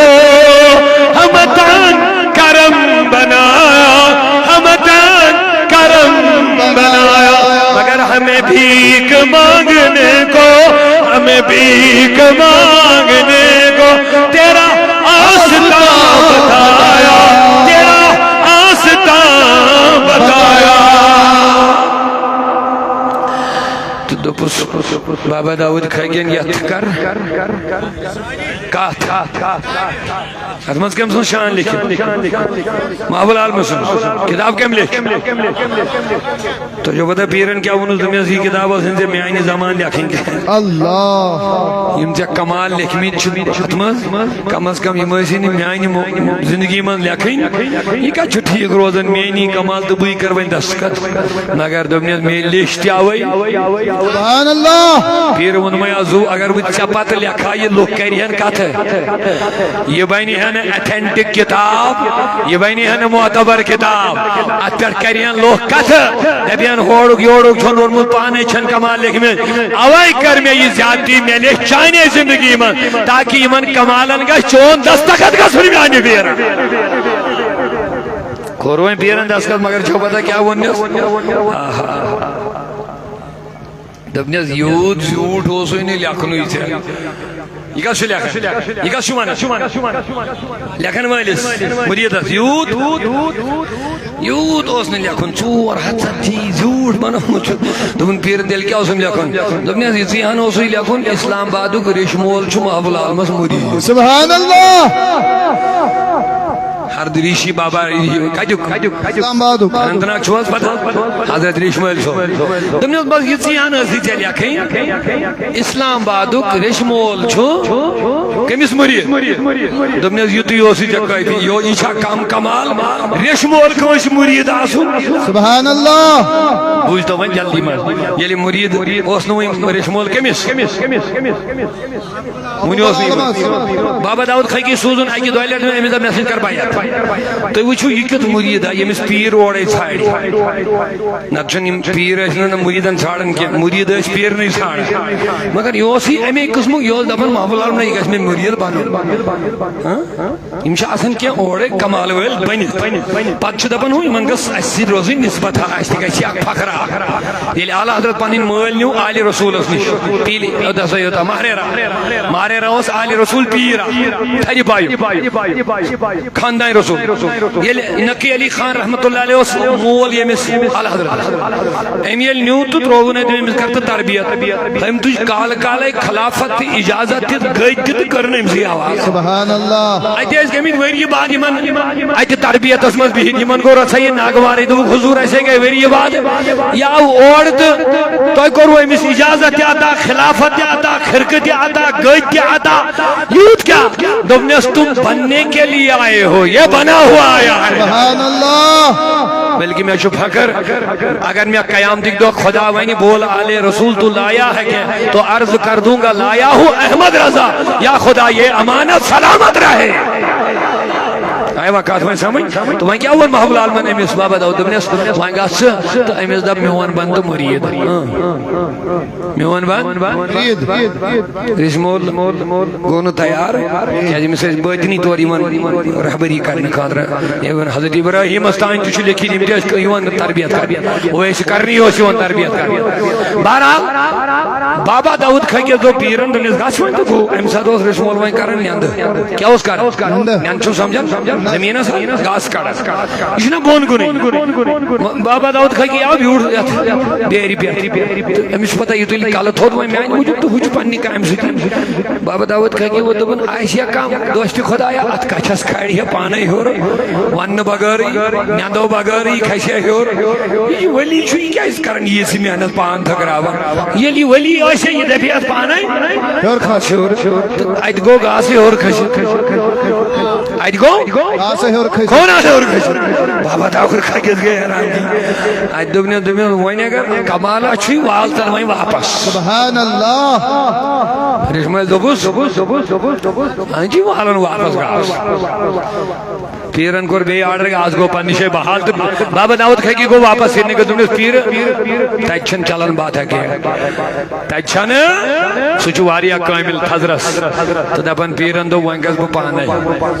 ہمتن کرم بنایا، ہمتن کرم بنایا۔ مگر ہمیں بھیک مانگنے کو، ہمیں بھیک مانگنے کو تیرا آستان بتایا، تیرا آستان بتایا۔ تہٕ دوٚپُس، "بابا داوود کھگین، یتھ کر کتھ۔" اتھ منٛز کٔمۍ سٕنٛز شان لیکھِتھ؟ محبوب العالم سٕنٛز۔ کتاب کٔمۍ لیکھ؟ تۄہہِ چھو پتہ پیرن کیٛاہ ووٚنُس؟ دوٚپمس، "یہِ کتاب ٲس نہٕ ژےٚ میانہِ زمان لیکھٕنۍ کینٛہہ۔" اللہ۔ یِم ژےٚ کمال لیکھمٕتۍ چھِ اتھ منٛز، کم از کم یِم ٲسی نہٕ میانہِ مو-، زندگی منٛز لیکھٕنۍ۔ یہِ کتہِ چھُ ٹھیٖک روزان، میٲنی کمال تہٕ بٕے کرٕ وۄنۍ دستخط؟ مگر دوٚپنس، مےٚ لیٚچھ تہِ اوے۔ سبحان اللہ۔ پیٖر ووٚنمَے، آ زُو، اگر بہٕ ژےٚ پتہٕ لیکھٕ ہا، یہِ لُکھ کرِہن کتھٕ۔ یہِ بنہِ ہا نہٕ authentic کتاب، یہِ بنہِ ہا نہٕ معتبر کتاب۔ اتھ پٮ۪ٹھ کرِہن لُکھ کتھٕ، دپہِ ہن، ہورُک یورُک چھُن اوٚنمُت، پانے چھن کمال لیکھمٕتۍ۔ اوے کٔر مےٚ یہِ زیادتی، مےٚ لیٚچھ چانے زندگی منٛز، تاکہ یِمن کمالن گژھِ چون دستخط گژھُن میانہِ پیٖرن۔ کوٚر وۄنۍ پیٖرن دستخط، مگر چھو پتہ کیٛاہ ووٚننس؟ آہا۔ دوٚپنس، یوٗت زیوٗٹھ اوسُے نہٕ لیکھنُے ژےٚ۔ یہِ کس چھُ لیکھان؟ یہِ کس چھُ ونان؟ لیکھن وٲلِس، مُریٖدس، یوٗت، یوٗت اوس نہٕ لیکھُن۔ ژور ہتھ ژتجی زیوٗٹھ بنومُت چھُ۔ دوٚپُن، پیٖرن، تیٚلہِ کیٛاہ اوسُم لیکھُن؟ دوٚپنس، یِژٕے ہن اوسُے لیکھُن، اسلام آبادُک ریٚشہِ مول چھُ محبوب العالمس مُریٖد۔ سبحان اللہ۔ ہر دریشی بابا، یہِ کتیُک؟ اسلام آبادُک۔ اننت ناگ چھُو حظ پتہ؟ حضرت ریٚشہِ مٲلۍ صٲب۔ دوٚپنس، بس یِژٕے ہن ٲسٕے ژےٚ لیکھٕنۍ۔ اسلام آبادُک ریٚشہِ مول چھُ کٔمِس مُریٖد؟ دوٚپنس، یِتُے اوسُے ژےٚ کٲفی۔ یو، یہِ چھا کم کمال؟ ریٚشہِ مول کٲنٛسہِ مُریٖد آسُن؟ سبحان اللہ۔ بوٗزتو وۄنۍ جلدی منٛز۔ ییٚلہِ مُریٖد اوس نہٕ وۄنۍ ریٚشہِ مول کٔمِس؟ وُنہِ اوس نہٕ یِوان۔ بابا داوود خاکی سوٗزُن اَکہِ دۄیہِ لَٹہِ، أمِس دوٚپ، "مےٚ سۭتۍ کر بیعت۔" تُہۍ وٕچھِو، یہِ کیُتھ مُریٖد آ، ییٚمِس پیٖر اورَے ژھانٛڈِ۔ نَتہٕ چھُنہٕ یِم پیٖر ٲسۍ نہٕ نہٕ مُریٖدَن ژھانٛڈان کینٛہہ، مُریٖد ٲسۍ پیٖرنٕے ژھانٛڈان۔ مگر یہِ اوس یہِ اَمے قٕسمُک، یہِ اوس دَپان، "محبوب العالمین، یہِ گژھِ مےٚ مُریٖد بَنُن۔" ہاں؟ یِم چھِ آسان کینٛہہ اورَے کمال وٲلۍ بٔنِتھ۔ پَتہٕ چھُ دَپان، "ہُہ، یِمَن گٔژھ اَسہِ سۭتۍ روزٕنۍ نسبت ہا، اَسہِ تہِ گژھِ اَکھ فخرا۔" ییٚلہِ اعلیٰ حضرت پنٕنۍ مٲلۍ نیوٗ آلِ رسوٗلس نِش، پیٖلہِ، یوٚت ہسا یوٚت ماہ ریرا، ماہ ریرا اوس آلِ رسوٗل پیٖر اکھ، تھرِ پایُک، خاندان رسوٗل۔ ییٚلہِ نقی علی خان رحمتہ اللہ علیہ اوس مول ییٚمِس اعلیٰ حضرت، أمۍ ییٚلہِ نیوٗ تہٕ ترٛووُن اَتہِ أمِس گرٕ تہٕ تربیت، أمۍ تُج کالہٕ کالے خلافت تہٕ اجازت تہِ، گٔدۍ تہِ تہٕ کٔرٕن أمۍ سٕے حوالہٕ۔ سبحان اللہ۔ اَتہِ ٲسۍ گٔمٕتۍ ؤری بعد یِمن اَتہِ تربیتس منٛز بِہِتھ، یِمن گوٚو رژھا یہِ ناگوارٕے، دوٚپُکھ، "حضور، اَسے گٔے ؤری بعد، یہِ آو اورٕ تہٕ تۄہہِ کوٚروٕ أمِس اجازت تہِ عطا، خلافت تہِ عطا، خرقہٕ تہِ عطا، گٔدۍ تہِ عطا، یوٗت کیٛاہ؟" دوٚپنس، "تم بننے کے لیے آئے ہو، یہ بنا ہوا آیا ہے۔" سبحان اللہ۔ بلکہ مےٚ چھُ فخر، اگر مےٚ قیامتٕکۍ دۄہ خدا ونہِ، "بول آلِ رسول تو لایا ہے کیا؟" تو عرض کر دوں گا، "لایا ہوں احمد رضا، یا خدا یہ امانت سلامت رہے۔" آیا وۄنۍ کتھ وۄنۍ سمجھ؟ تہٕ وۄنۍ کیٛاہ ووٚن محبوب العالمین أمِس بابا داوود؟ دوٚپنس، "وۄنۍ گژھ ژٕ تہٕ أمِس دپ، 'میون بن تہٕ مُریٖد۔'" اۭں۔ "میون بن؟" مُریٖد۔ ریٚشہِ مول گوٚو نہٕ تیار، کیٛازِ أمِس ٲسۍ بٲطنی طور یِوان رہبری کرنہٕ خٲطرٕ۔ یِوان حضرت ابراہیمس تام تہِ چھُ لیٚکھِتھ، یِم تہِ ٲسۍ یِوان تربیت کرنہِ۔ اویس قرنی اوس یِوان تربیت کرنہِ۔ بہرحال، بابا داوود کھٔکِس دوٚپ پیٖرن، دوٚپنس، "گژھ وۄنۍ تہٕ گوٚو۔" امہِ ساتہٕ اوس ریٚشہِ مول وۄنۍ کران نٮ۪نٛدٕ۔ کیٛاہ اوس کران؟ نٮ۪نٛدٕ۔ نٮ۪نٛدٕ چھُو سمجھان؟ زٔمیٖنَس گاسہٕ کَڑان۔ یہِ چھُنہ بۄن کُنُے۔ بابا داوود کھگی آو یوٗر یَتھ بیرِ پٮ۪ٹھ۔ تہٕ أمِس چھُ پَتہ، یہِ تُلہِ کَلہٕ تھوٚد وۄنۍ میٛانہِ موٗجوٗب تہٕ ہُہ چھُ پنٛنہِ کامہِ سۭتۍ۔ بابا داوود کھگی ووت، دوٚپُن، آسہِ یا کانٛہہ دوستِ خۄدایا، اَتھ کَچھَس کھالہِ ہے پانَے ہیوٚر، وَننہٕ بغٲرٕے، نٮ۪نٛدو بغٲرٕے کھسہِ ہے ہیوٚر۔ یہِ چھُ ؤلی، چھُ یہِ کیٛازِ کَران ییٖژ محنت، پان تھٔکراوان؟ ییٚلہِ یہِ ؤلی آسہِ ہے، یہِ دَپہِ ہے اَتھ پانَے ہیوٚر کھس۔ تہٕ اَتہِ گوٚو گاسہٕ ہیوٚر کھٔسِتھ۔ اَتہِ گوٚو؟ گاسہٕ ہیوٚر کھٔسِتھ۔ کون آسہِ ہیوٚر کھٔسِتھ؟ بابا داوود کھگِس گٔے حیران۔ اَتہِ دوٚپ مےٚ، دوٚپ مےٚ، وۄنۍ اگر کمال چھُے، وال تَن وۄنۍ واپس۔ سبحان اللہ۔ ریشمٲلۍ دوٚپُس، ہاں جی، والن واپس گاسہٕ۔ پیرن کوٚر بیٚیہِ آرڈر، آز گوٚو پننہِ جایہِ بحال تہٕ بابا داوود کھگی گوٚو واپس سرینگر۔ دوٚپنس، پیرٕ، تتہِ چھنہٕ چلان باتھا کینٛہہ، تتہِ چھنہٕ، سُہ چھُ واریاہ کٲمل تھزرس۔ تہٕ دپان، پیرن دوٚپ، وۄنۍ گژھٕ بہٕ پانے۔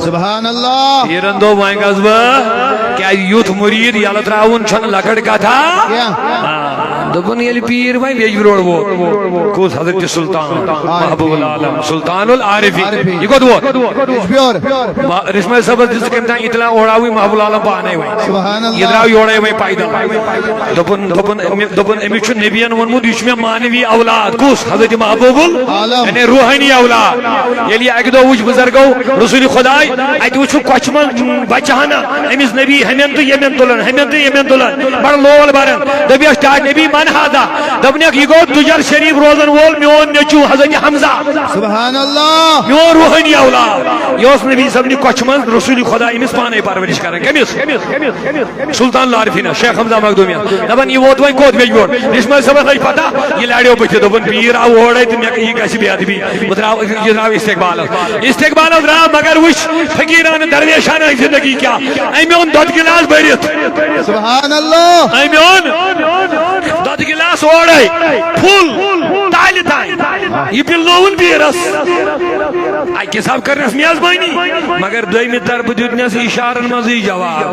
سبحان اللہ۔ پیرن دوٚپ، وۄنۍ گژھٕ بہٕ، کیازِ یُتھ مُریٖد یلہٕ ترٛاوُن چھنہٕ لۄکٕٹ کتھا۔ کینٛہہ۔ آ، دوٚپُن، ییٚلہِ پیٖر وۄنۍ ویجبہِ روڈ ووت، کُس؟ حضرت سلطان محبوب العالم، سلطان العارفین۔ عارفین۔ یہِ کوٚت ووت؟ یژبیور۔ ما-، رشمٲلۍ صٲبس دِژ کٔمۍ تام اطلاع، اورٕ آوٕے محبوب العالم پانے وۄنۍ۔ سبحان اللہ۔ یہِ درٛاو یورے وۄنۍ پیدل۔ دوٚپُن، دوٚپُن، أمۍ، دوٚپُن، أمِس چھُ نبین ووٚنمُت، یہِ چھُ مےٚ معنوی اولاد۔ کُس؟ حضرت محبوب ال-، عالم۔ یعنی روحانی اولاد۔ ییٚلہِ یہِ اکہِ دۄہ وُچھ بُزرگو رسول خداے، اتہِ وُچھُکھ کۄچھہِ منٛز بچہٕ ہنا، أمِس نبی ہمٮ۪ن تہٕ یمٮ۪ن تُلان، ہمٮ۪ن تہٕ یمٮ۪ن تُلان، بڑٕ لول بران۔ دوٚپیس، ٹاٹھ نبی، من ہذا؟ دوٚپنکھ، یہِ گوٚو دُجر شریف روزن وول میون نیٚچو حضرت حمزہ۔ سبحان اللہ۔ میون روحانی اولاد۔ یہِ اوس نبی صٲبنہِ کۄچھہِ منٛز رسول خدا أمِس پانے پرورش کران۔ کٔمِس؟ سلطان العارفین شیخ حمزہ مخدومیَن۔ دپان، یہِ ووت وۄنۍ کوٚت ویجبیور؟ رشمٲلۍ صٲبس لٔج پتہ، یہِ لڑیو بٕتھِ۔ دوٚپُن، پیٖر آو اورے تہٕ مےٚ، یہِ گژھِ بے ادبی۔ بہٕ درٛاو، یہِ درٛاو استقبالس۔ استقبالس درٛاو، مگر وٕچھ، فقیرانہٕ درویشانہٕ ہٕنٛز زندگی کیٛاہ؟ أمۍ اوٚن دۄدٕ گِلاس بٔرِتھ۔ سبحان اللہ۔ أمۍ اوٚن دۄدٕ گِلاس اورے، full، تالہِ تام۔ یہِ پِلنووُن پیٖرس۔ اکہِ حساب کٔرنس میزبٲنی، مگر دوٚیمہِ طرفہٕ دیُتنس اشارن منٛزٕے جواب۔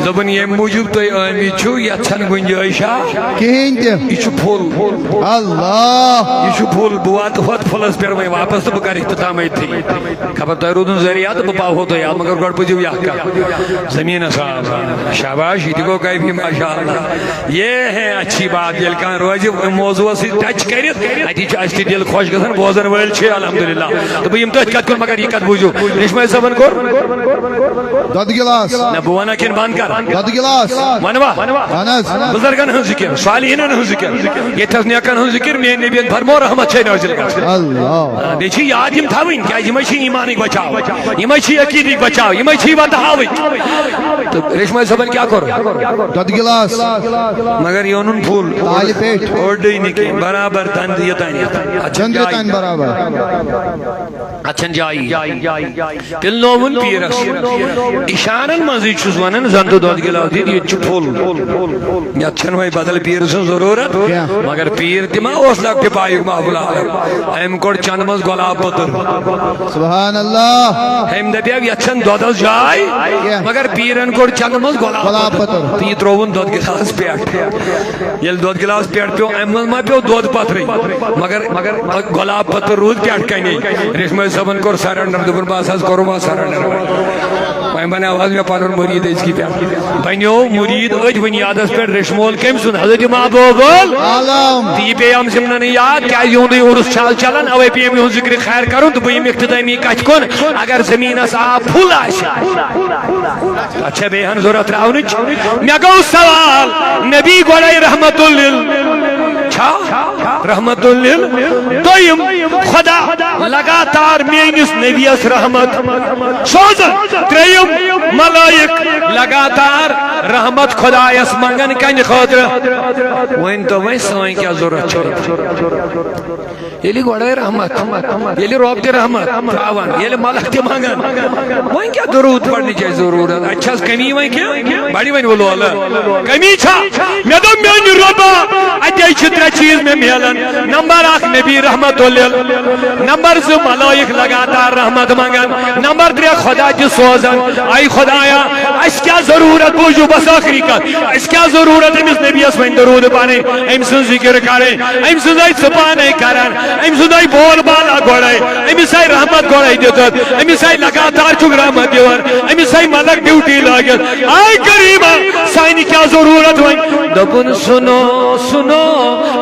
دوٚپُن، ییٚمہِ موٗجوٗب تُہۍ آمٕتۍ چھِو، یتھ چھنہٕ گُنجٲیشا۔ کِہیٖنۍ تہِ۔ یہِ چھُ full۔ اللہ۔ یہِ چھُ full۔ بہٕ واتہٕ ہۄتھ fullس پٮ۪ٹھ وۄنۍ واپس تہٕ بہٕ کرٕ اختتام أتھی۔ خبر تۄہہِ روٗدُن ذٔریعہٕ تہٕ بہٕ پاوہو تۄہہِ یاد، مگر گۄڈٕ بوٗزِو یہِ اکھ کتھ۔ زٔمیٖنس آو۔ شاباش، یہِ تہِ گوٚو کٲفی، ماشاء اللہ۔ یہ ہے اچھی بات، ییٚلہِ کانٛہہ روزِ موضوعس سۭتۍ touch کٔرِتھ، اتی چھُ اَسہِ تہِ دِل خۄش گژھان، بوزن وٲلۍ چھِ، الحمدللہ۔ تہٕ بہٕ یِمہٕ تٔتھۍ کتھِ کُن، مگر یہِ کتھ بوٗزِو، ریشمٲلۍ صٲبن کوٚر۔ دۄدٕ گِلاس۔ نہ، بہٕ وَنہٕ کِنہٕ بنٛد کر؟ دۄدٕ گِلاس۔ وَنہٕ وا؟ اہن حظ۔ بُزرگن ہٕنٛز ذِکر، صالحیٖنن ہٕنٛز ذِکر، ییٚتہِ تھَس نیکن ہٕنٛز ذِکر، میٛٲنۍ نبین فرمو، رحمت چھے نٲزِل گژھان۔ اللہ۔ آ، بیٚیہِ چھِ یاد یِم تھاوٕنۍ، کیٛازِ یِمے چھِ ایٖمانٕکۍ بچاو، یِمے چھِ عقیٖدٕکۍ بچاو، یِمے چھِ وتہٕ ہاوٕکۍ۔ تہٕ ریشمٲلۍ صٲبن کیٛاہ کوٚر؟ دۄدٕ گِلاس۔ مگر یہِ اوٚنُن full۔ تالہِ پٮ۪ٹھ۔ اوٚڑٕے نہٕ کینٛہہ، برابر تَنہٕ یوٚتام یَتھ۔ اَتھ چھَنہٕ چَنٛدرِ جایی۔ تام برابر۔ اَتھ چھَنہٕ جایی۔ پِلنووُن پیٖرَس۔ اِشارَن منٛزٕے چھُس وَنان، زَن تہٕ دۄدٕ گِلاس دِتھ، ییٚتہِ چھُ full۔ یَتھ چھَنہٕ وۄنۍ بدل پیٖرٕ سٕنٛز ضروٗرت، کینٛہہ۔ مگر پیٖر تہِ ما اوس لۄکٹہِ پایُک محبوب العالم؟ أمۍ کوٚڑ چَنٛدٕ منٛز گۄلاب پٔتٕر۔ سبحان اللہ۔ أمۍ دَپیو، یَتھ چھَنہٕ دۄدَس جاے، کینٛہہ۔ مگر پیٖرَن کوٚڑ چَنٛدٕ منٛز گۄلاب گۄلاب پٔتٕر۔ پٔتٕر۔ تہٕ یہِ ترٛووُن دۄدٕ گِلاس پٮ۪ٹھ۔ ییٚلہِ دۄدٕ گِلاس پٮ۪ٹھ پیوٚو، اَمہِ منٛز ما پیوٚو دۄد پَتھرٕے؟ مگر، مگر گۄلاب پٔتٕر روٗد پٮ۪ٹھ کَنے۔ ریشمٲلۍ صٲبَن کوٚر surrender، دوٚپُن، بَس حظ، کوٚرُم حظ surrender۔ وۄنۍ بَنیو حظ مےٚ پَنُن مُریٖد أزکہِ پٮ۪ٹھ۔ بَنیو مُریٖد أتھۍ بُنیادَس پٮ۪ٹھ، ریشمول کٔمۍ سُنٛد؟ حضرت محبوب ال-، عالم۔ تہٕ یہِ پیٚیہِ یِم ضِمنَن یاد، کیٛازِ یِہُنٛدُے عُرُس چھُ آز چَلان، اَوَے پیٚیہِ یِم یِہُنٛد ذِکرِ خیر کَرُن تہٕ بہٕ یِمہٕ اختتٲمی کَتھِ کُن۔ اگر زٔمیٖنَس آب full آسہِ، اَتھ چھا بیٚیہِ ہن ضروٗرت ترٛاونٕچ؟ مےٚ گوٚو سوال، نبی گۄڈَے رحمت لِل، چھا؟ رحمت لِل، دوٚیِم خۄدا لگاتار میٲنِس نبیَس رحمت سوزان، ترٛیٚیِم ملائک لگاتار رحمت خۄدایَس منٛگان کَنہِ خٲطرٕ۔ وۄنۍ تو وۄنۍ سٲنۍ کیٛاہ ضروٗرت چھِ؟ ییٚلہِ گۄڈَے رحمت، ییٚلہِ رۄب تہِ رحمت ترٛاوان، ییٚلہِ ملک تہِ منٛگان، وۄنۍ کیٛاہ درود پرنٕچ اَسہِ ضروٗرت؟ اَتہِ چھا حظ کمی وۄنۍ کینٛہہ؟ بڑِ وۄنۍ وۄلولہٕ۔ کمی چھا؟ مےٚ میانہِ رۄبا، اتے چھِ ترٛےٚ چیٖز مےٚ میلان۔ نمبر اکھ، نبی رحمت لل۔ نمبر زٕ، ملائک لگاتار رحمت منگان۔ نمبر ترٛےٚ، خدا چھِ سوزان۔ آے خدایا، اَسہِ کیٛاہ ضروٗرت؟ بوٗزِو بس ٲخری کتھ، اَسہِ کیٛاہ ضروٗرت أمِس نبیَس وۄنۍ درود پرٕنۍ، أمۍ سٕنٛز ذکر کرٕنۍ، أمۍ سٕنٛز آے ژٕ پانے کران، أمۍ سُنٛد آے بول بالا گۄڈے، أمِس آے رحمت گۄڈے دِتھ، أمِس آے لگاتار چھُکھ رحمت دِوان، أمِس آے ملک ڈیوٹی لٲگِتھ۔ آے کریمہ، سانہِ کیٛاہ ضروٗرت وۄنۍ؟ دوٚپُن، سُنو، سُنو،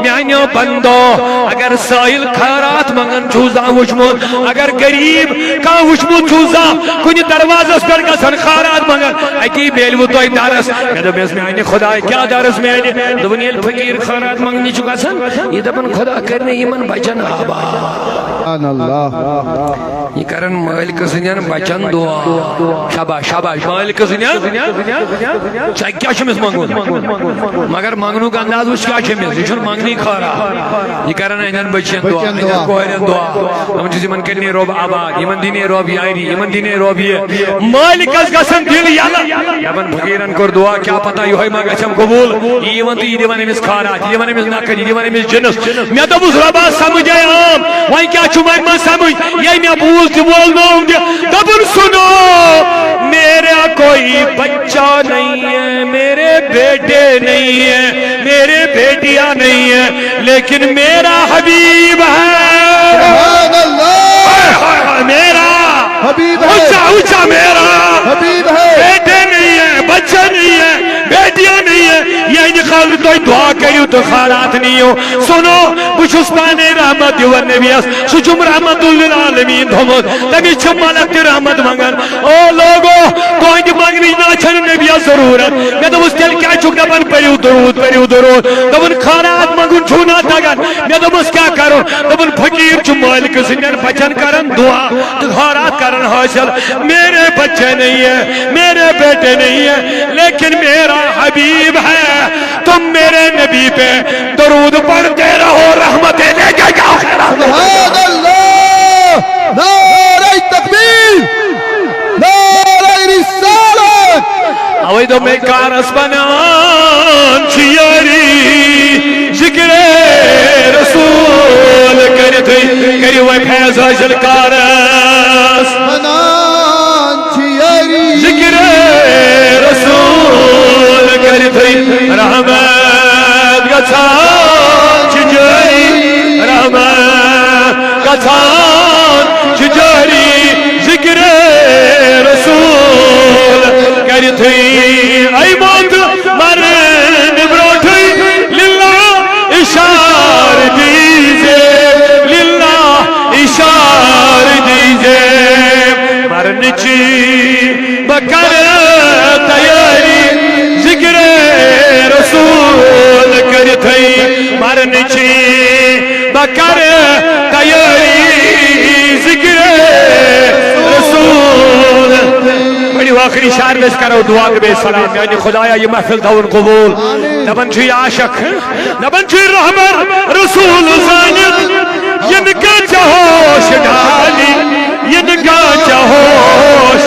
میٛانیو بندو، اگر سٲیِل خٲرات منٛگان چھُو زانٛہہ وُچھمُت، اگر غریٖب کانٛہہ وُچھمُت چھُو زانٛہہ کُنہِ دروازس پٮ۪ٹھ گژھان خٲرات منٛگان، اَتی میلوٕ تۄہہِ درس۔ مےٚ دوٚپ، یَس میٛانہِ خۄداے، کیٛاہ درس میلہِ؟ دوٚپُن، ییٚلہِ فقیٖر خٲرات منٛگنہِ چھُ گژھان، یہِ دَپان، خۄدا کَرِ نہٕ یِمن بچن آباد۔ سبحان اللہ۔ یہِ کرن مٲلکہٕ سٕنٛدٮ۪ن بچن دعا۔ شاباش، شاباش، مٲلکہٕ سٕنٛدٮ۪ن۔ ژےٚ کیٛاہ چھُ أمِس منٛگُن؟ مگر منٛگنُک انداز وٕچھ، کیٛاہ چھُ أمِس؟ یہِ چھُنہٕ منٛگنٕے خٲرا۔ یہِ کرن أہنٛدٮ۪ن بٔچین دعا، بٔچین أہنٛدٮ۪ن دعا۔ کورٮ۪ن دعا۔ دَپان چھُس، یِمن کَرِ نے رۄب آباد، یِمن دِی نے رۄب یاری، یِمن دِی نے رۄب یہِ۔ مٲلکس گژھن دِل یلہٕ۔ دَپان فقیٖرن کوٚر دعا، کیٛاہ پتہ یِہوٚے ما گژھٮ۪م قبوٗل۔ یہِ یِوان تہٕ یہِ دِوان أمِس خٲرات، یہِ دِوان أمِس نقد، یہِ دِوان أمِس جنس۔ مےٚ دوٚپُس، رۄبا، سمجھ آے عام، وۄنۍ کیٛاہ چھُ وۄنۍ ما سمجھ؟ ییٚلہِ مےٚ بوٗز تہِ وولنووُم تہِ، دوٚپُن، سُنو، میرا کوئی بچہ نہیں ہے، میرے بیٹے نہیں ہے، میرے بیٹیاں نہیں ہے، لیکن میرا حبیب ہے۔ سبحان اللہ۔ ہائے، ہائے، ہائے، میرا حبیب ہے۔ اونچا، اونچا میرا۔ حبیب ہے۔ بیٹے نہیں ہے، بچہ نہیں ہے، بیٹیاں نہیں ہے۔ یعنی خاطر تُہۍ دعا کٔرِو تہٕ خٲرات نِیِو۔ سُنو، بہٕ چھُس پانے رحمت دِوان نبیَس، سُہ چھُم رحمت للعالمین تھوٚمُت، تٔمِس چھِ ملک تہِ رحمت منٛگان۔ او لوگو، تُہنٛدِ منٛگنٕچ نہ چھَنہٕ نبیَس ضروٗرت۔ مےٚ دوٚپُس، تیٚلہِ کیٛاہ چھُکھ دَپان، پٔرِو درود، پٔرِو درود۔ دوٚپُن، خٲرات منٛگُن چھُو نہ تگان۔ مےٚ دوٚپمَس، کیٛاہ کرو؟ دوٚپُن، فقیٖر چھُ مٲلکہٕ سٕنٛدٮ۪ن بچن کران دعا تہٕ خٲرات کران حٲصِل۔ میرے بچے نہیں ہے، میرے بیٹے نہیں ہے، لیکن میرا حبیب ہے۔ تم میرے نبی پہ درود پڑھتے رہو، رحمتیں لے کے جاؤ۔ سبحان اللہ، نعرہ تکبیر، نعرہ رسالت۔ اوے دوٚپ مےٚ، کارس بنان چھِ یٲری، ذکر رسول کٔرِتھٕے کٔرِو وۄنۍ فیض حٲصِل کارس۔ بنان چھِ یٲری۔ ذکر رسول کٔرِتھٕے رحمت گژھان چھِ جٲری۔ رحمت گژھان چھِ جٲری۔ ذکر رسول کٔرِتھٕے اے موت مرن برونٹھٕے للہ اشار دیزے، للہ اشار دیزے۔ مرنٕچ بہٕ کرٕ تیٲری، ذکر رسول کٔرِتھٕے مرنٕچ بہٕ کرٕ تیٲری، ذکر رسول۔ پٔرِو ٲخری شعر، أسۍ کرو دعا تہٕ بیٚیہِ سلام۔ میانہِ خدایا، یہِ محفل تھاوُن قبول۔ دپان چھُ یہِ عاشق، دپان چھُ یہِ رہبر رسول زٲنِتھ، یِنہٕ کانٛہہ ژےٚ ہوش ڈالی، یِنہٕ کانٛہہ ژےٚ ہوش۔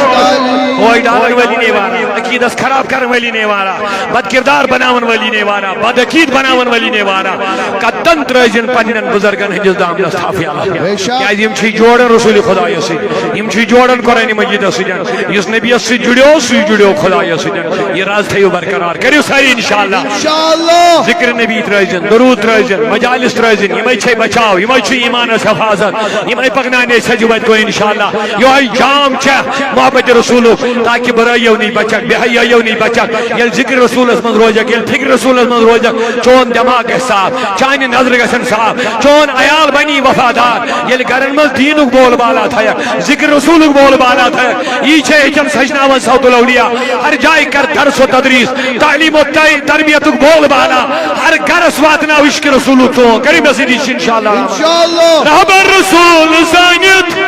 ہوش ڈالن وٲلی نے وارا، عقیدس خراب کرن وٲلی نے وارا، بد کردار بناون وٲلی نے وارا، بد عقید بناون وٲلی نے وارا۔ قدن ترٲزِن پننٮ۪ن بزرگن ہٕنٛدِس دامنس تھپھ یلہٕ۔ بے شک۔ کیازِ یِم چھِ جوڑن رسول خدایس سۭتۍ، یِم چھِ جوڑن قرآن مجیدس سۭتۍ۔ یُس نبیس سۭتۍ جُڑیو، سُے جُڑیو خدایس سۭتۍ۔ یہِ راز تھٲیِو برقرار، کٔرِو سٲری انشاءاللہ۔ انشاءاللہ۔ ذکر نبی ترٲزِن، درود ترٲزِن، مجالس ترٲزِن، یِمے چھے بچاو، یِمے چھِ ایمانس حفاظت، یِمے پکناونہِ أسۍ سجہِ وتہِ کُن انشاءاللہ۔ یِہوٚے جام چھےٚ محبت رسولُک، تاکہِ برٲیو نِش بچکھ، بے حیٲیو نِش بچکھ۔ ییٚلہِ ذکر رسولس منٛز روزکھ، ییٚلہِ فکر رسولس منٛز روزکھ، چون دٮ۪ماغ گژھِ صاف، چانہِ نظرٕ گژھن صاف، چون عیال بنی وفادار۔ ییٚلہِ گرن منٛز دیٖنُک بول بالا تھایکھ، ذکر رسولُک بول بالا تھایکھ، یی چھے ہیٚچھن سجناوان صوت الاولیاء۔ ہر جایہِ کر درس و تدریس، تعلیم و تر-، تربیتُک بول بالا۔ ہر گرس واتناو عشق رسولُک ژون۔ کٔرِو مےٚ سۭتۍ یہِ چھِ انشاءاللہ۔ انشاءاللہ۔ رہبر رسول زٲنِتھ،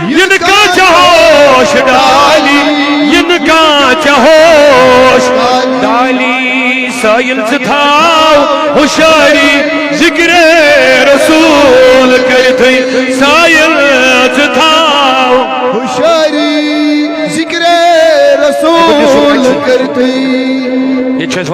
یِنہٕ کانٛہہ ژےٚ ہوش ڈالی، یِنہٕ کانٛہہ ژےٚ ہوش ڈالی۔ سٲیِل ژٕ تھاو ہُشٲری، ذکر رسول کٔرِتھٕے۔ سٲیِل ژٕ تھاو ہُشٲری، ذکر رسول کٔرِتھٕے۔ ییٚتہِ چھِ أسۍ